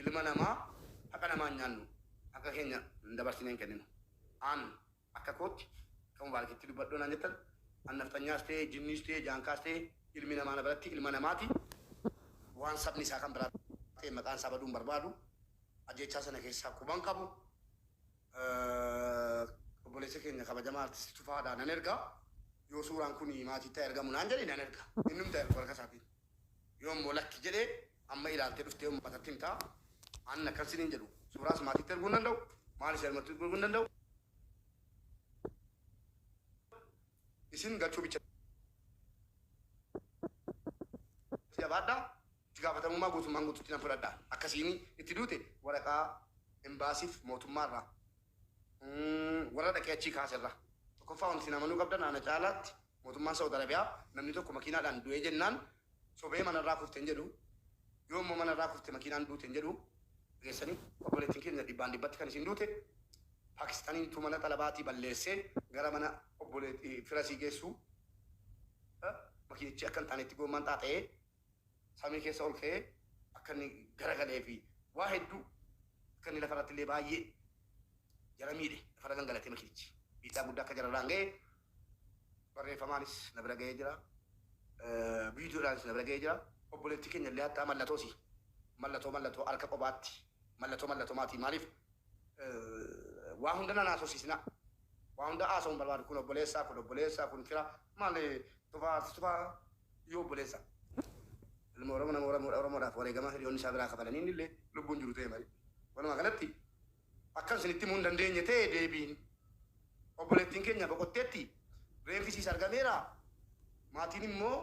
Ilma namaa haqa namaa hin nyaannu. Haqa keenya hin dabarsinee hin kenninu. An akka kootti akka Mubaarakitti dubbadhu naan jettan an nafxanyaas ta'e jinniis ta'e jaankaas ta'e ilmi namaa na biratti ilma namaati. Waan sabni isaa kan biraa ta'e maqaan isaa baduu hin barbaadu. Ajjeechaa sana keessaa quban qabu. Obboleessa keenya kabajamaa Artisti Tufaadhaa nan erga. Yoo suuraan kun maatiitti haa ergamu naan jedhe nan erga. Innumti haa ergu harka isaatiin. Yoo immoo lakki jedhe amma ilaaltee dhuftee uummatatti himta. An akkan siniin jedhu suuraas maatiitti erguu hin danda'u. Maalis ermatti erguu hin danda'u. Isin galchuu bicha jabaadhaa. Itti gaafatamummaa guutummaan guututti nan fudhadha. Akka isiin itti duute waraqaa Embaasiif mootummaa irraa warra dhaqee achii kaase irraa. Tokkoffaa wanti isin amanuu qabdan ana caalaatti mootummaan Sa'ud Arabiyaa namni tokko makiinaadhaan du'ee jennaan sobee manarraa kufte hin jedhu. Yoo immoo manarraa kufte makiinaan duute hin jedhu. Dhageessanii obboleettiin keenya dhibbaan dhibbatti kan isin duute Paakistaniintu mana xalabaatii balleessee gara mana obboleettii fira isii geessu makiinichi akka hin taanetti goommaan xaaxa'ee samii keessa ol ka'ee akka inni garagalee fi waa hedduu akka inni lafa irratti illee baay'ee jara miidhe lafarra gangalatee makiinichi miidhaa guddaa akka jararraan ga'e barreeffamaanis na bira ga'ee jira. Viidiyoodhaanis na bira ga'ee jira. Obboleettii keenya illee hattaa mallatoosi mallatoo mallatoo harka qobaatti mallatoo mallatoo maatii maaliif waa hunda nan haasofsiisinaa. Waa hunda haasa'uu hin barbaadu. Kun obboleessaa, kun obboleessaa, kun fira. Maali tufaa tufaa yoo obboleessa. Ilma Oromoo nama Oromoo Oromoodhaaf wareegama hiriyoonni isaa biraa kafalanii inni illee lubbuun jiru ta'e malee. Walumaa galatti akkan isinitti himuu hin dandeenye ta'e deebiin. Obboleettiin keenya boqotteetti reenfi isiis argameera. Maatiin immoo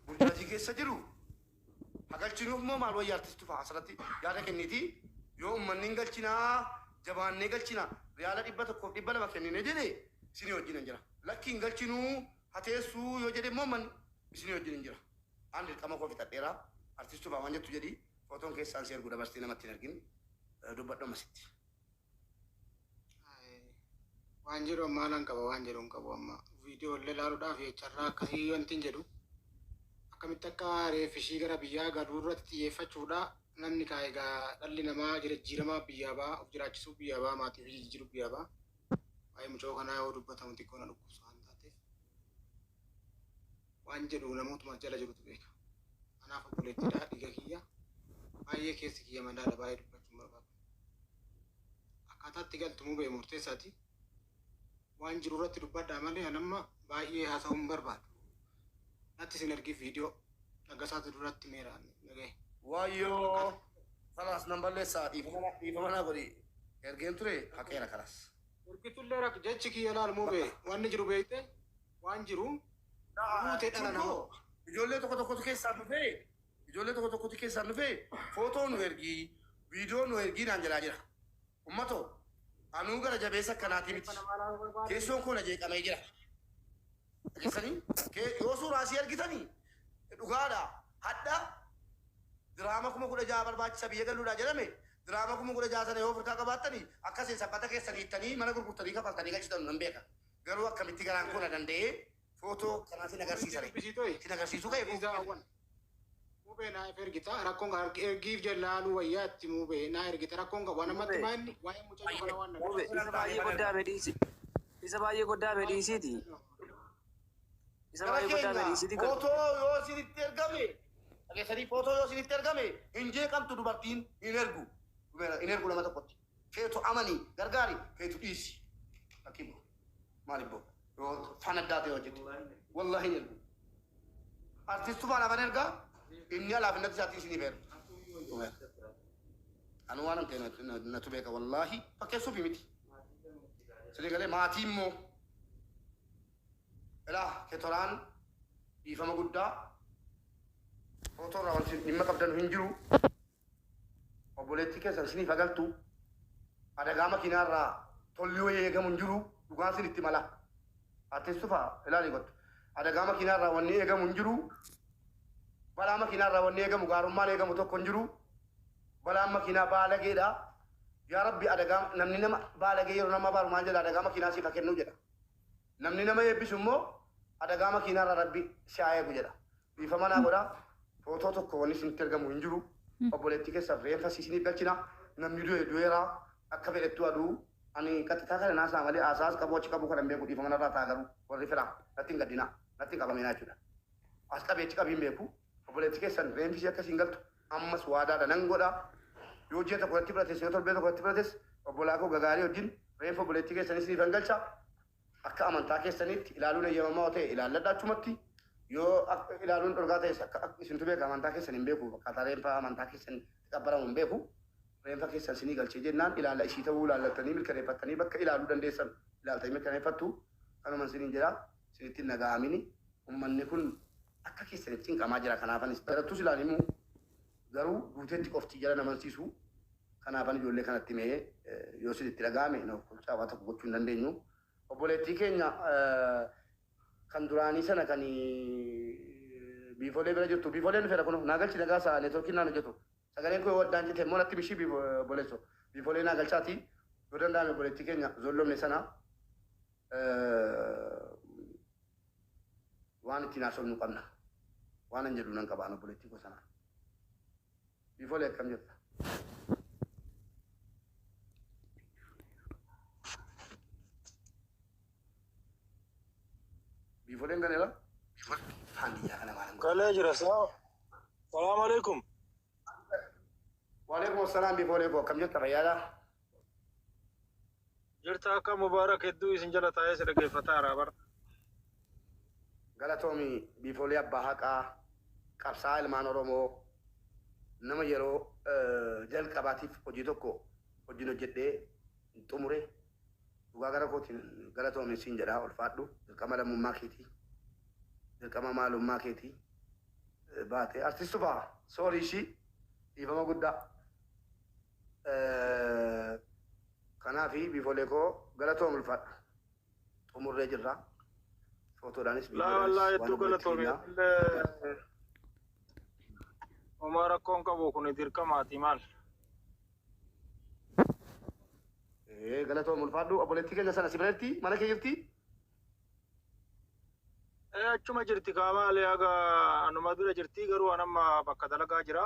burjaajii keessa jiru. Ha galchinuuf moo maal wayya artist Tufaa asirratti yaada kenniitii yoo ummanni hin galchinaa jabaannee galchina riyaala 100 fi 200 kennine jedhe isinii wajjinan jira lakki hin galchinuu ha teessuu yoo jedhe immoo ummanni isinii wajjinin jira an dirqama koo fixadheera artist Tufaa waan jettu jedhi footoon keessaan si ergu dabarsitee namatti hin ergin dubbadhu ammasitti. Waan jedhu ammaa nan qaba waan jedhu hin qabu amma viidiyoo illee ilaaluudhaaf carraa akkasii wanti hin jedhu akkamitti akka reeffi ishii gara biyyaa galuu irratti xiyyeeffachuudha namni kaa egaa dhalli namaa jijjiiramaa biyyaa ba'a of jiraachisuu biyyaa ba'a maatii ofii jijjiiruu biyyaa ba'a waa'ee mucoo kanaa yoo dubbatamu xiqqoo na dhukkubsa waan taateef waan jedhu namootuma jala jirutu beeka anaaf obboleettiidha dhiiga kiyya baay'ee keessi kiyya madaadha baay'ee dubbachuu hin barbaadu. Akkaataa itti galtu mubee murteessaati. Waan jiru irratti dubbadhaa malee an amma baay'ee haasa'uu hin barbaadu. Natti isin ergi viidiyoo Naggasaatu duratti meera nagaye. Waayyoo kalaas nan balleessaa dhiifama na- dhiifama naa godhi ergeen ture haqeera kalaas. Ergitullee rak jechi kiyya laal mubee wanni jiru beekte waan jiru guute dhala nama. Ijoollee tokko tokkotu keessaan dhufee Ijoollee tokko tokkotu keessaan dhufee footoo nu ergii, viidiyoo nu ergii naan jedhaa jira. Ummatoo, anuu gara jabeessa akkanaatii miti. Keessoon koo na jeeqamee jira. Dhageessanii? Yoo suuraa asii argitanii dhugaadha. Hadha diraama 16,000 barbaachisa biyya galuudhaa jedhame diraama 16,000 sana yoo ofirkaa qabaattanii akka isin saphata keessan hiittanii mana gurgurtanii kafaltanii galchitan nan beeka. Garuu akkamitti garaan koo na danda'ee footoo kanaa sin Comment agarsiisa ree? dubbisii toyi. Sin agarsiisuu ka'e Aziizaa Awwal. Mubee naaf ergita rakkoon kan ergiif jallaaluu wayyaa itti mubee naa ergita rakkoon qabu an ammatti Mubee maa inni waa'ee mucayyoo kana waan na mubee isa baay'ee goddaame dhiisi. Isa baay'ee goddaame dhiisiiti. Isa Gara baay'ee goddaame keenya dhiisiiti gal. footoo yoo isinitti ergame dhageessanii footoo yoo isinitti ergame hin jeeqamtu dubartiin hin ergu hin ergu nama tokkotti feetu amani gargaari feetu dhiisi fakkii Maal ibboo yoo fanaddaa ta'e hojjette wallahi hin ergu. Artist Tufaan afan ergaa inni alaafinnatti isaatiin isiniif erga. Anu waan ta'e natu beeka wallahi fakkeessuufi miti. Isinii galee maatii immoo ilaa ketoraan dhiifama guddaa footoo irraa wanti dhimma qabdan hin jiru. Obboleettii keessan isiniif ha galtu. Adagaa makiinaa irraa tolli wayii eegamu hin jiru. Dhugaan isinitti mala. Artist Tufaa ilaali kottu. Adagaa makiinaa irraa wanni eegamu hin jiru. Balaa makiinaa irraa wanni eegamu gaarummaan eegamu tokko hin jiru. Balaan makiinaa baalageedha. Yaa Rabbi adagaa namni nama baalagee yeroo nama abaaru maal jedha adagaa makiinaa siif ha kennu jedha. Namni nama eebbisu immoo adagaa makiinaa irraa Rabbi si haa eegu jedha. Dhiifama naa godhaa. Footoo tokko wanni isinitti ergamu hin jiru. Obboleettii keessan reenfa isiniif galchina. Namni du'e du'eera akka fedhettu aduu ani qaxxitaa kana naasaa malee haasaas qabu achi qabu kana hin beeku dhiifama narraa ta'a garuu warri firaa natti hin gaddinaa natti hin qabaminaa jechuudha. As qabee achi qabii hin beeku. Obboleettii keessan reenfi ishee akka isiin galtu ammas waadaadha nan godha. Yoo ji'a tokko natti fudhates yoo torbee tokko natti fudhates obbolaa koo gagaarii wajjin reenfa obboleettii keessanii isiniifan galcha. Akka amantaa keessaniitti ilaaluun eeyyamamaa yoo ta'e ilaalladhaa achumatti. Yoo ilaaluun dhorkaa ta'es akka isintu beeka amantaa keessan hin beeku akkaataa reenfa amantaa keessan itti qabbaramu hin beeku. Reenfa keessan isinii galchee jennaan ilaalla isii ta'uu ilaallattanii mirkaneeffattanii bakka ilaaluu dandeessan ilaaltanii mirkaneeffattu. Kanuman isiniin jedha isinitti hin dhaga'amini. Ummanni kun akka keessanitti cinqamaa jira kanaafanis jarattuu silaan himu garuu duuteetti qofti jara namansiisu. Kanaafan ijoollee kanatti himee yoo isinitti dhaga'ame na kolchaa waa tokko gochuu hin dandeenyu. Obboleettii keenya kan duraanii sana kan biifolee bira jirtu biifoleen dhufeera kunoo naa galchi nagaa isaa neetworkiin naan hojjetu. Sagaleen koo yoo addaan cite immoo natti mishii obboleesso biifolee naa galchaati yoo danda'ame obboleettii keenya zollomne sana waan ittiin haasofnu qabna. Waan an jedhu nan qaba an obboleettii koo sanaan. Biifolee akkam jirta? Biifoleen galeera? Faandiyyaa kana maalan godha? Galee jira. Salaam alaikum. Waalaikum assalaam biifolee koo akkam jirta fayyaadha? Jirta akka Mubaarak hedduu isin jala taa'ee si dhaggeeffataa jira bara. Galatoomi biifolee abbaa haqaa qabsaa'aa ilmaan Oromoo nama yeroo jalqabaatiif hojii tokko hojiin hojjedhee xumure dhugaa gara kootiin galatoomi siin jedhaa ulfaadhu dirqama lammummaa keetii dirqama maalummaa keetii baate artistu fa'a soorii ishii dhiifama guddaa kanaafi biifolee koo galatoom ulfaadhu xumurree jirra footoodhaanis Laa viidiyoodhaanis wallaahi waan hedduu obboleetti galatoomi. keenyaa Illee homaa rakkoon qabu kun dirqamaati maal? Galatoom ulfaadhu obboleettii keenya sana si biratti mana kee jirti? Achuma jirti kaa maali haga anuma bira jirti garuu an amma bakka dalagaa jira.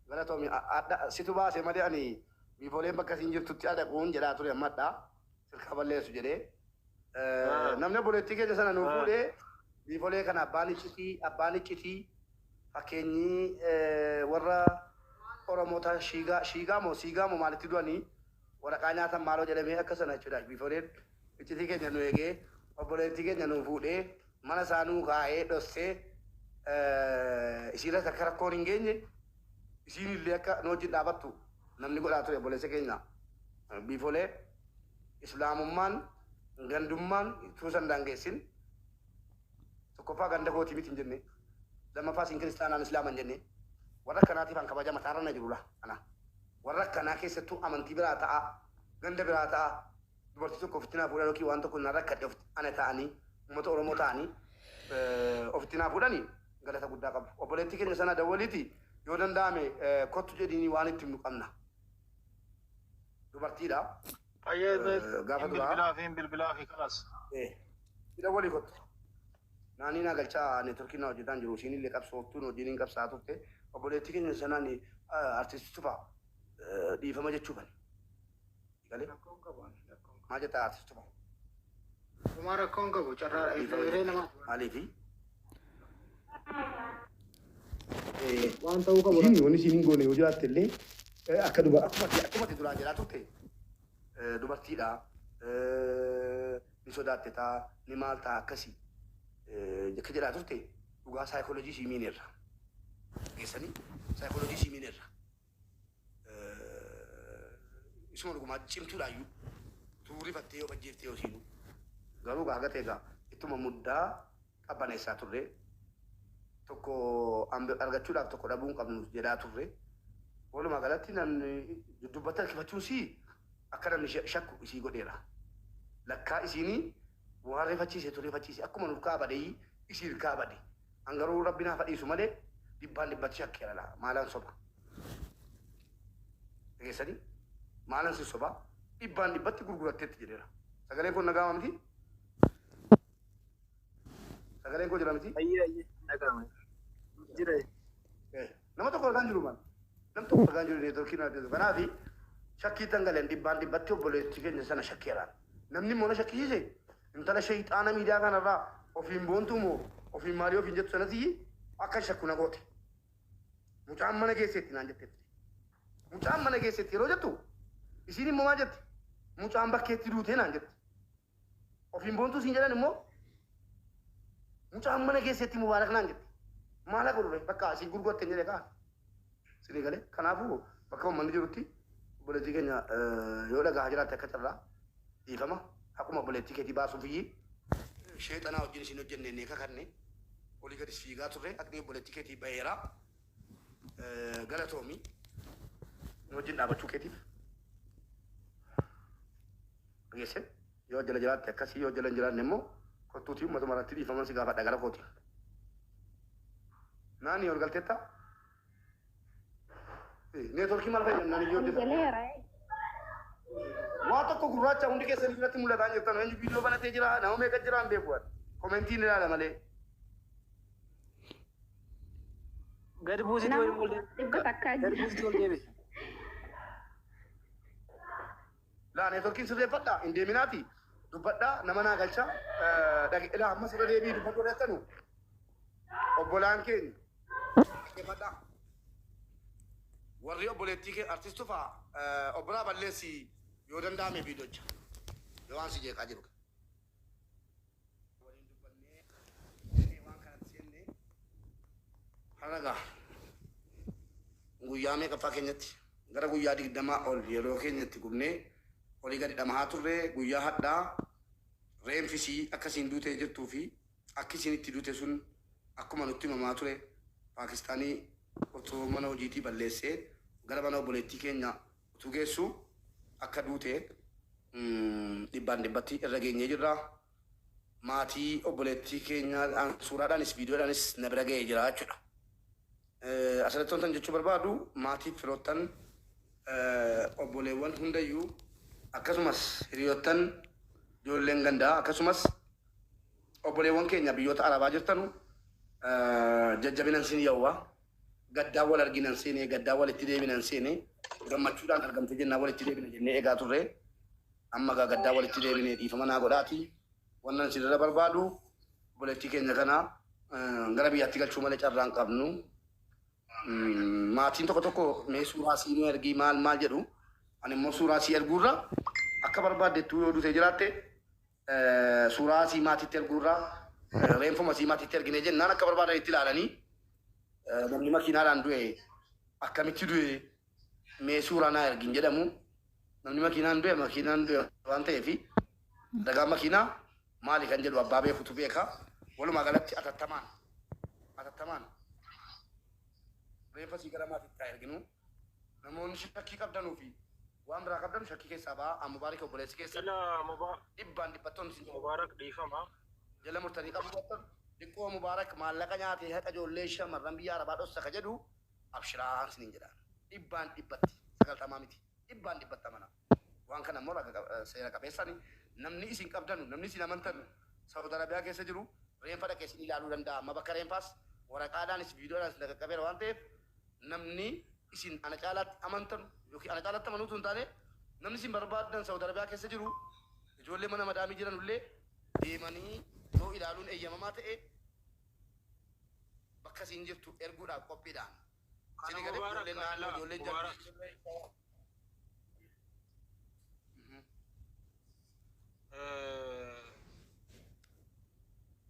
Galatoomi adda situ baase malee ani biifooleen bakka isin jirtutti adaquun jedhaa ture ammadha sirka balleessu jedhee. Namni obboleettii keenya sana nuu fuudhee biifolee kana abbaan iccitii fakkeenyi warra Oromoota shiigaa shiigaa moo siigaa moo maalitti du'anii waraqaa nyaatan maaloo jedhamee akka sana jechuudha. Biifoleen iccitii keenya nu eegee obboleettii keenya nuu fuudhee mana isaa nuu kaa'ee dhossee isiirratti akka rakkoon hin geenye isiin illee akka nu wajjin dhaabattu namni godhaa ture obboleessa keenya biifolee islaamummaan gandummaan tuusan daangeessin tokkoffaa ganda kootii miti hin jenne lammaffaa isin kiristaanaan islaama hin jenne warra akkanaatiif an kabaja mataarra na jirula ana warra akkanaa keessattuu amantii biraa ta'a ganda biraa ta'a dubartii tokko ofitti naa fuudhan yookiin waan tokko na rakkadhe ofitti ana ta'anii uummata Oromoo ta'anii ofitti naa fuudhanii galata guddaa qabu. Obboleettii keenya sana dawwaliiti yoo danda'ame kottu jedhiini waan itti himnu qabna. Dubartiidha. Fayyee Gaafa hin duraa bilbilaa fi hin bilbilaa fi kalas. dawwalii kottu. Naanii naa galchaa neetworkii naa hojjetaan jiru isiin illee qabsooftuun hojiin hin qabsaa turte obboleettii keenya sanaan artiistii tufaa dhiifama jechuufani. Galee Rakkoon qabu ani, rakkoon qabu. maal jettaa artiistii tufaa? Homaa rakkoon qabu carraa Dhiifama hiree jechuuf namaa maaliifi? waan ta'uu qabu Isiin wanni isiin hin goone yoo jiraatte illee akka duba akkuma akkuma ati duraan jedhaa turte dubartiidha ni sodaatte ta'a ni maal ta'a akkasii akka jedhaa turte dhugaa saayikooloojii isii miineerra geessanii saayikooloojii isii miineerra isuma dhugumaa cimtuudhaayyuu tuurifattee yoo ajjeeftee yoo isiinuu garuu gaa ta'e egaa ittuma muddaa qabbaneessaa turre tokko argachuudhaaf tokko dhabuu hin qabnu jedhaa turre. Walumaa galatti namni duddubbatti harkifachuun sii akka namni shakku isii godheera. Lakkaa isiinii waan rifachiise tu rifachiise akkuma nurkaa badee isii irkaa bade. An garuu rabbi naaf dhiisu malee dhibbaan dhibbatti shakkeera laa maalaan soba. Dhageessanii maalaan si soba dhibbaan dhibbatti gurguratteetti jedheera. Sagaleen kun nagaa miti? Sagaleen koo jira miti? Ayyee ayyee dhaga'ama. Jira. Nama tokko argaan jiru maal? Nam tokko argaan jiru neetworkiin argatu. Kanaaf shakkii tangaleen dhibbaan dhibbatti obboleettii keenya sana shakkeeraan. Namni immoo na shakkisiise intala shayxaana miidiyaa kanarraa ofiin boontuu moo ofiin maalii ofiin jettu sanatti akka shakku na goote. Mucaan mana keessetti naan jetteetti. Mucaan mana keessetti yeroo jettu isiin immoo maal jetti? Mucaan bakkeetti duutee naan jetti. Ofiin boontuu siin jedhan immoo mucaan mana keessetti mubaarak naan jetti. Maal akka godhu bakka isin gurguratte hin jedhe kaa. Sinii galee kanaafuu bakka uummanni jirutti obboleettii keenya yoo dhagaa jiraatte akka carraa dhiifama akkuma obboleettii keetii baasuuf iyyii sheexanaa wajjin isin hojjenne ni kakanne olii gadi fiigaa turre akni obboleettii keetii baheera galatoomi nu wajjin dhaabachuu keetiif dhageesse yoo jala jiraatte akkasii yoo jala hin jiraanne immoo kottuutii uummatuma irratti dhiifaman si gaafadha gara kooti. Naani ol galteetta? Neetworkii maal fayyadamnaan iyyuu hojjetan? Galeera. Waa tokko gurraacha hundi keessan irratti mul'ataa jirtan eenyu viidiyoo banatee jira nama meeqa jira hin beeku ani. Komentiin ilaala malee. Gadi buusitii Nama waliin ol deebi. dhibba takkaa Gadi jira. buusitii ol deebi. Laa neetworkiin sirreeffadha hin deeminaati dubbadhaa nama naa galcha ilaa ammas irra deebii dubbadhu reettanu obbolaan keenya dhaggeeffadhaa. Warri obboleettii kee artistuu fa'a obbolaa balleessi yoo danda'ame viidiyocha yoo waan si jeeqaa jiru. Waliin dubbannee waan kanatti seennee haragaa guyyaa meeqaffaa keenyatti gara guyyaa 20 ol yeroo keenyatti gubnee olii gadi dhamahaa turre guyyaa hadhaa reenfisii akkasiin duutee jirtuu fi akkisiin itti duute sun akkuma nutti himamaa ture Paakistaanii otoo mana hojiitii balleessee gara mana obboleettii keenya utuu geessu akka duute dhibbaan dhibbatti irra geenyee jirra. Maatii obboleettii keenyaadhaan suuraadhaanis viidiyoodhaanis na bira ga'ee jira jechuudha. Asirratti wantan jechuu barbaadu maatii firoottan obboleewwan hundayyuu akkasumas hiriyoottan ijoolleen gandaa akkasumas obboleewwan keenya biyyoota arabaa jirtanu jajjabinan siin yawwa gaddaa wal arginan seene gaddaa walitti deebinan seene gammachuudhaan argamte jennaa walitti deebina jennee eegaa turre amma gaa gaddaa walitti deebine dhiifama naa godhaati wannan sirra barbaadu obboleettii keenya kana gara biyyaatti galchuu malee carraan qabnu. Maatiin tokko tokko mee suuraa sii nu ergii maal maal jedhu ani immoo suuraa sii erguurra akka barbaadettu yoo duute jiraatte suuraa sii maatiitti erguurra reenfuma sii maatiitti ergine jennaan akka barbaadan itti ilaalanii namni makiinaadhaan du'e akkamitti du'e mee suuraa naa ergin jedhamu namni makiinaan du'e makiinaan du'e waan ta'eef ragaan makiinaa maali kan jedhu abbaa beekutu beeka walumaa galatti atattamaan atattamaan reeffa sii gara maatiitti haa erginu namoonni shakkii qabdanuu fi waan biraa qabdan shakkii keessaa ba'a mubaarak obboleessi keessa Ila dhibbaan dhibbattoon isin Mubaarak dhiifama. jala murtanii qabu battan xiqqoo mubaarak maallaqa nyaatee haqa ijoollee shamarran biyya arabaa dhossa ka jedhu abshiraan sinin jedhaan dhibbaan dhibbatti 90 miti dhibbaan dhibbatti amana waan kana immoo raga seera qabeessani namni isin qabdanu namni isin amantan Saudi Arabiyaa keessa jiru reenfa dhaqee isin ilaaluu danda'a amma bakka reenfaas waraqaadhaanis viidiyoodhaanis qaqqabeera waan ta'eef namni isin ana caalaatti amantan yookiin ana caalaatti amanuutu hin taane namni isin barbaaddan Saudi Arabiyaa keessa jiru ijoollee mana madaamii jiran illee deemanii yoo ilaaluun eeyyamamaa ta'e bakka isin jirtu erguudhaaf qophiidhaan. Kana Isin galee Mubaarak ijoolleen naannoo ila ijoolleen Mubaarak. jalli.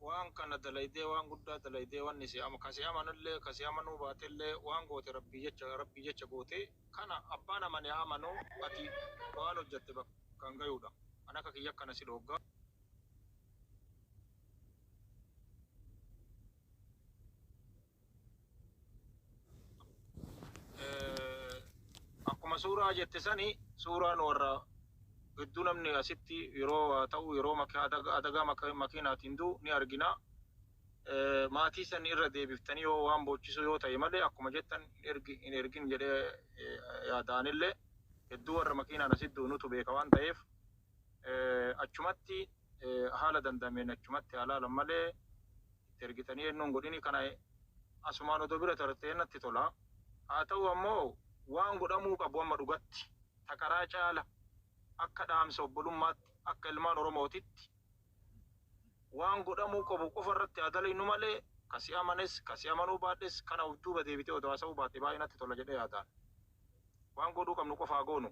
Waan kana dalaydee waan guddaa dalaydee wanni si ama kasi amanullee kasi amanuu baatellee waan goote rabbii jecha goote kana abbaan amane haa amanuu ati waan hojjatte bakka hin gayuudha. An akka kiyya akkana si dhooggaa. Akkuma suuraa jette sani suuraan warra hedduu namni asitti yeroo waa ta'u yeroo adagaa makiinaatiin du'u ni argina. Maatii san irra deebiftanii yoo waan boochisuu yoo ta'e malee akkuma jettan hin ergin jedhee yaadaanillee hedduu warra makiinaan asitti du'u nutu beeka waan ta'eef achumatti haala danda'ameen achumatti halaalan malee itti ergitanii ennuun godhini kana Asumaan odoo bira tartee natti tola. Haa ta'u ammoo waan godhamuu qabu amma dhugatti takaraa caala akka dhaamsa obbolummaatti, akka ilmaan Oromootitti waan godhamuu qabu qofa irratti haa dalaynu malee, kasi amanes kasi amanuu baadhes, kana of duuba deebitee odoo haasa'uu baatte baay'ee natti tola jedhee yaadaan. Waan godhuu qabnu qofa haa goonu.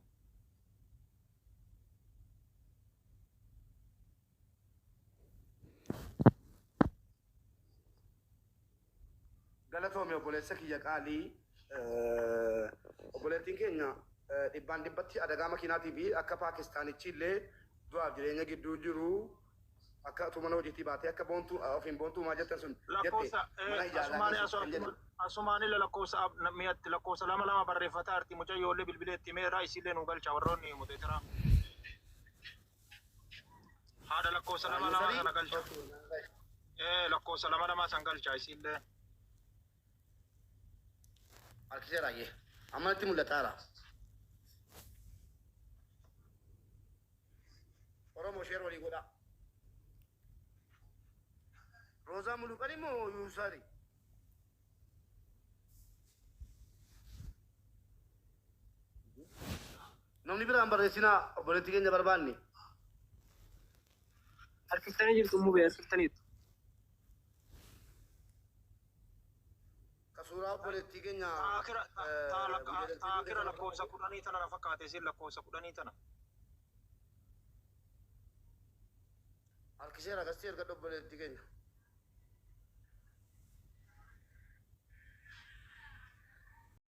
Galatoomi obboleessa kiyya qaalii. Obboleettiin keenya dhibbaan dhibbatti adagaa makiinaatii fi akka Paakistaanichi illee du'aaf jireenya gidduu jiru, akka utuu mana hojiitii baatee akka boontuu ofiin boontuu maa jettan sun jette Lakkoofsa mana ijaaraa asumaani keessa kan jedhe. Asumaani lakkoofsa mi'atti lakkoofsa lama lama barreeffataa arti mucayyoollee bilbilee itti himeera, isiillee nu galcha warroonni muteetira. Haadha lakkoofsa lama lama Yuuzarii sana galcha. Lakkoofsa lama lama san galcha isiillee. Harkiseera ayyee. Amma natti mul'ataara. Oromoo, share walii godhaa. Roozaa Muluqani moo Yuusarii? Namni biraan barreessinaa, obboleettii keenya barbaanne. Harkiftanii jirtu mubee, harkiftaniitu. Ka suuraa obboleettii keenya Taakira taakira lakkoofsa 10 tana na fakkaate, isin lakkoofsa 10 tana. Harkiseera, akkasitti ergadhu obboleettii keenya.